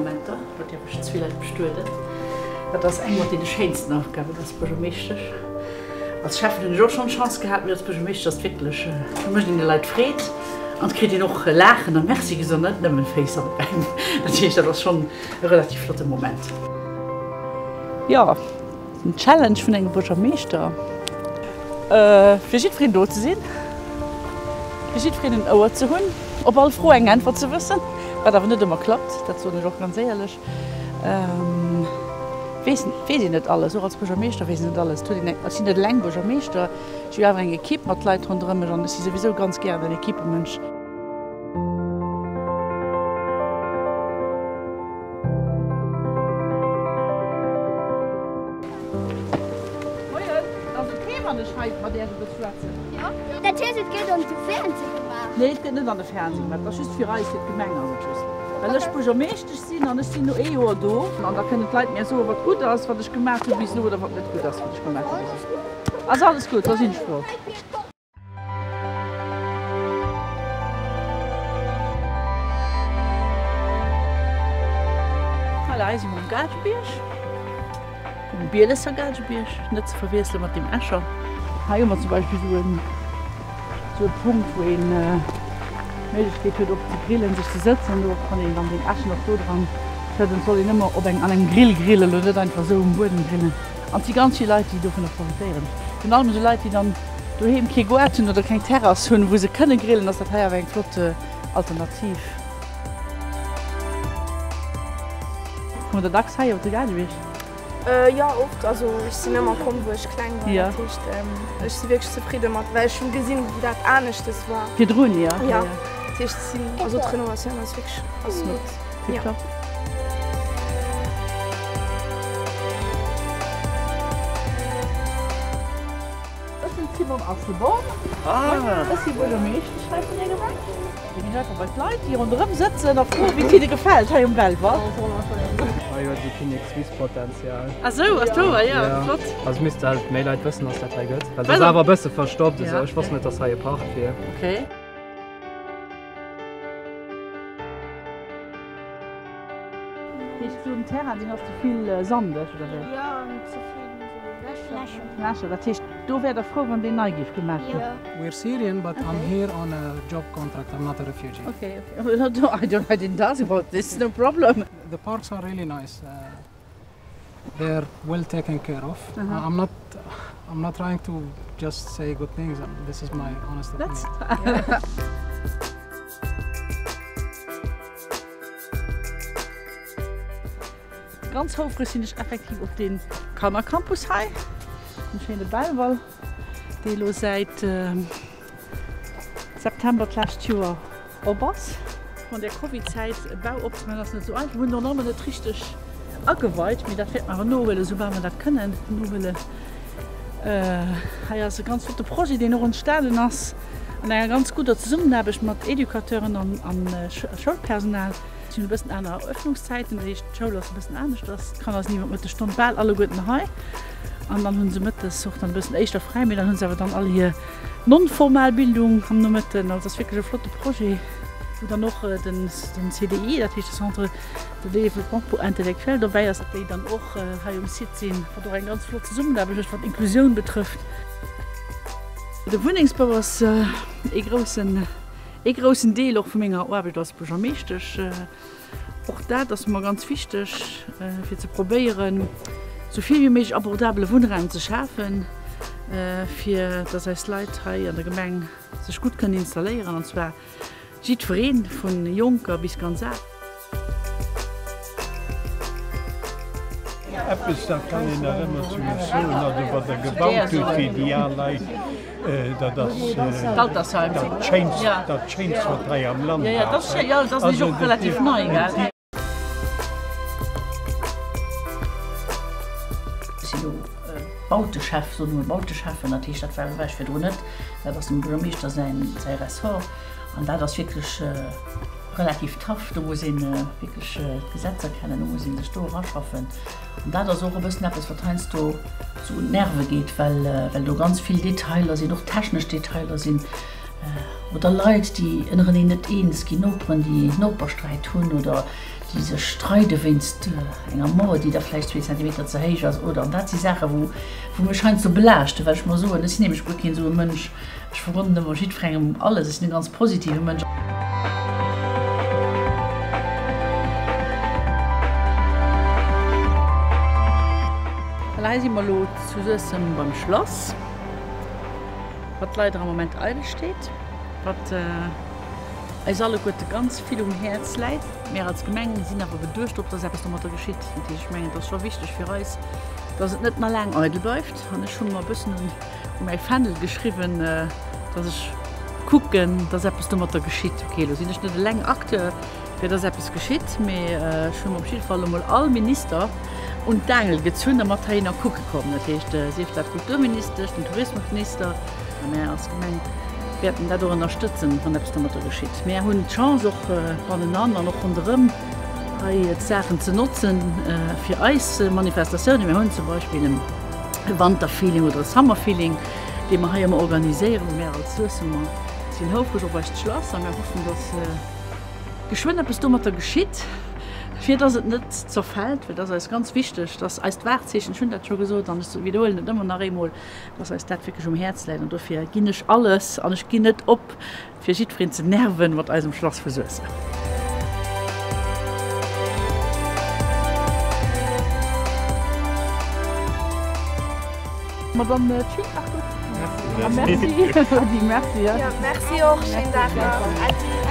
Momenter, do dierf ech zwee Leit bestueden. Dat ass eng mat deene schéinsten Aufgaben als Buergermeeschtesch. Als Schäffen hunn ech och schonn d'Chance gehat, mee als Buergermeeschter ass et wierklech, do mécht een de Leit Freed an et kritt een och Laachen a Merci gesot, net nëmmen Féiss an d'Bänk. Dat heescht, dat ass schonn e relativ flotte Moment. Jo, den Challenge vun engem Buergermeeschter, fir jiddwereen do ze sinn, fir jiddwereen en Ouer ze hunn, op all Fro eng Äntwert ze wëssen, wat awer net ëmmer klappt, dat soen ech och ganz éierlech. Weess weess een net alles, och als Buergermeeschter weess een net alles. Et huet een eng, ech sinn net eleng Buergermeeschter, ech hu awer eng Ekipp mat Leit ronderëm mech an ech si souwisou ganz gären en Ekippemënsch. Moien, ass ok wann ech hei mat Iech e bësse schwätzen? Jo. Dat heescht et gëtt an de Fernseh gemaach? Nee, et gëtt net an de Fernseh gemaach, et ass just fir eis, fir d'Gemeng ass et just. Well ech Buergermeeschtesch sinn an ech sinn elo ee Joer do an da kënnen d'Leit mir soen, wat gutt ass, wat ech gemaach hu bis elo oder wat net gutt ass, wat ech gemaach hu bis elo. Ass alles gutt, da sinn ech frou. Voilà, hei si mer um Gaalgebierg, um Bielesser Gaalgebierg, net ze verwiessele mat deem Escher. Hei hu mer zum Beispill esou en, esou e Punkt, wou een d'Méiglechkeet huet och ze grillen, sech ze sëtzen. Do kann een dann den Äschen och do dran schëdden. Et soll een ëmmer op eng, an engem Grill grillen, elo net einfach esou um Buedem grillen. An et si ganz vill Leit, déi dovunner profitéieren. Virun allem esou Leit, déi dann doheem kee Goart hunn oder keng Terrass hunn, wou se kënne grillen, ass dat hei awer eng flott Alternativ. Kommt der dacks hei op de Gaardebierg? Jo, oft. Also ech sinn ëmmer komm, wou ech kleng war. Dat heescht, ech si wierklech zefridde mat, well ech hunn gesinn, wéi dat aneschtes war. Virdrun, jo. Jo, dat heescht, ech sinn, also d'Renovatioun ass wierklech, ass gutt. Tiptop. Ech sinn d'Simone Asselborn. Ech si Buergermeeschtesch hei vun der Gemeng. Mir ginn einfach bei d'Leit, déi ronderëm sëtzen a froen, wéi et hinne gefält hei um Belval. Hei huet esou Kinnek Suisse Potenzial. Ah sou, ass wouer, jo, flott. Also et misste halt méi Leit wëssen, dass dat hei gëtt, well et ass awer e bësse verstoppt esou. Ech wosst net, dass hei e Park wier. Okay. Heescht sou den Terrain deen ass ze vill sandeg oder wéi? Jo an ze vill sou Lächer. Lächer, dat heescht do wäert der frou wann deen nei géif gemaach ginn? We're Syrian but I'm here on a job contract, I'm not a refugee. Okay, okay, I don't, I didn't ask about this, no problem. The parks are really nice. They're well taken care of. Uh -huh. I'm not I'm not trying to just say good things. This is my honest opinion. That's Ganz houfreg sinn ech effektiv op dee Kannercampus hei, den schéine Belval, dee elo säit September d'lescht Joer op ass. An der Covid-Zäit e Bau opzemaachen ass net esou einfach. Mir hunn och nach ëmmer net richteg ageweit, mee dat wäerte mer awer nohuelen, esoubal mer dat kënnen nohuelen. Hei ass e ganz flotte Projet, deen och entstanen ass an enger ganz gudder Zesummenaarbecht mat Educateuren an Schoulpersonal. Si hunn e bëssen aner Öffnungszäiten, dat heescht d'Schoul ass e bëssen aneschters. D'Kanner sinn iwwer d'Mëttesstonn bal alleguerten hei an dann hu se mëttes och dann e bëssen éischter fräi, mee dann hu se awer dann all hir non-formal Bildung am Nomëtten. Also ass wierklech e flotte Projet, wou dann och den CDI, dat heescht de Centre de développement pour intellectuel dobäi ass, déi dann och hei um Site sinn, wat och eng ganz flott Zesummenaarbecht ass, wat d'Inklusioun betrëfft. De Wunnengsbau ass ee groussen, ee groussen Deel och vu menger Aarbecht als Buergermeeschtesch. Och dat ass mer ganz wichteg, fir ze probéieren, esou vill wéi méiglech abordabele Wunnraum ze schafen, fir dass eis Leit hei an der Gemeng sech gutt kënnen installéieren, an zwar jiddwereen, vu Jonker bis ganz al. Eppes, dat kann een nach ëmmer zu lech soen, also wat Der gebaut hutt fir déi al Leit, dat ass dat Schéinst, dat Schéinst, wat hei am Land ass. Also Ech sinn elo Bauteschäff, soen ech mol Bauteschäffen, dat heescht, dat war war ech virdrun net, dat ass dem Buergermeeschter säin säi Ressort an dat ass wierklech relativ tough, do muss ee wierklech d'Gesetzer kennen, do muss ee sech do eraschaffen. An dat ass och e bëssen eppes, wat heiansdo sou un d'Nerve geet, well, well do ganz vill Detailer sinn, och technesch Detailer sinn, oder Leit, déi ënnereneen net eens ginn, Noperen, déi Nopersträit hunn, oder. Déi sech streide wéinst enger Mauer, déi da vläicht zwee Zentimeter ze héich ass oder. An dat si Saache wou wou mech heiansdo belaaschten, well ech mer soen, ech sinn nämlech guer keen esou e Mënsch, ech vergonnen ëmmer jiddwerengem alles, ech sinn e ganz positive Mënsch. Voilà, hei si mer elo zu Suessem beim Schlass, wat leider am Moment eidel steet, wat. Eis alleguerte ganz vill um Häerz läit. Mär als Gemeng sinn awer beduecht drop, dass eppes domatter geschitt. Dat heescht, ech mengen, et ass scho wichteg fir eis, dass et net nach laang eidel bleift. An ech hu mer e bëssen un mäi Fändel geschriwwen, dass ech kucken, dass eppes domatter geschitt. Okay, elo sinn ech net eleng Acteur, fir dass eppes geschitt, mee ech hu mer op jidde Fall emol all Minister un d'Aangel gezunn a mat heihinner kucke komm. Dat heescht, sief dat d'Kulturministesch, den Tourismusminister, A mär als Gemeng wäerten dat och ënnerstëtzen, wann eppes domatter geschitt. Mär hunn d'Chance och bannenan an och ronderëm hei d'Saachen ze notzen fir eis Manifestatiounen. Mir hunn zum Beispill e Wanterfeeling oder e Summerfeeling, dee mer hei ëmmer organiséieren. Mär als Suessemer sinn houfreg op eist Schlass a mär hoffen, dass geschwënn eppes domatter geschitt, fir dass et net zerfält, well et ass eis ganz wichteg, dass eist Wahrzeechen, ech hunn dat scho gesot an ech widderhuelen et ëmmer nach eemol, dass eis dat wierklech um Häerz läit an dofir ginn ech alles an ech ginn net op, fir jiddwereen ze nerven mat eisem Schlass vu Suessem. Ma dann schéinen Dag gutt. Merci. Merci. Merci och, schéinen Dag nach. Äddi.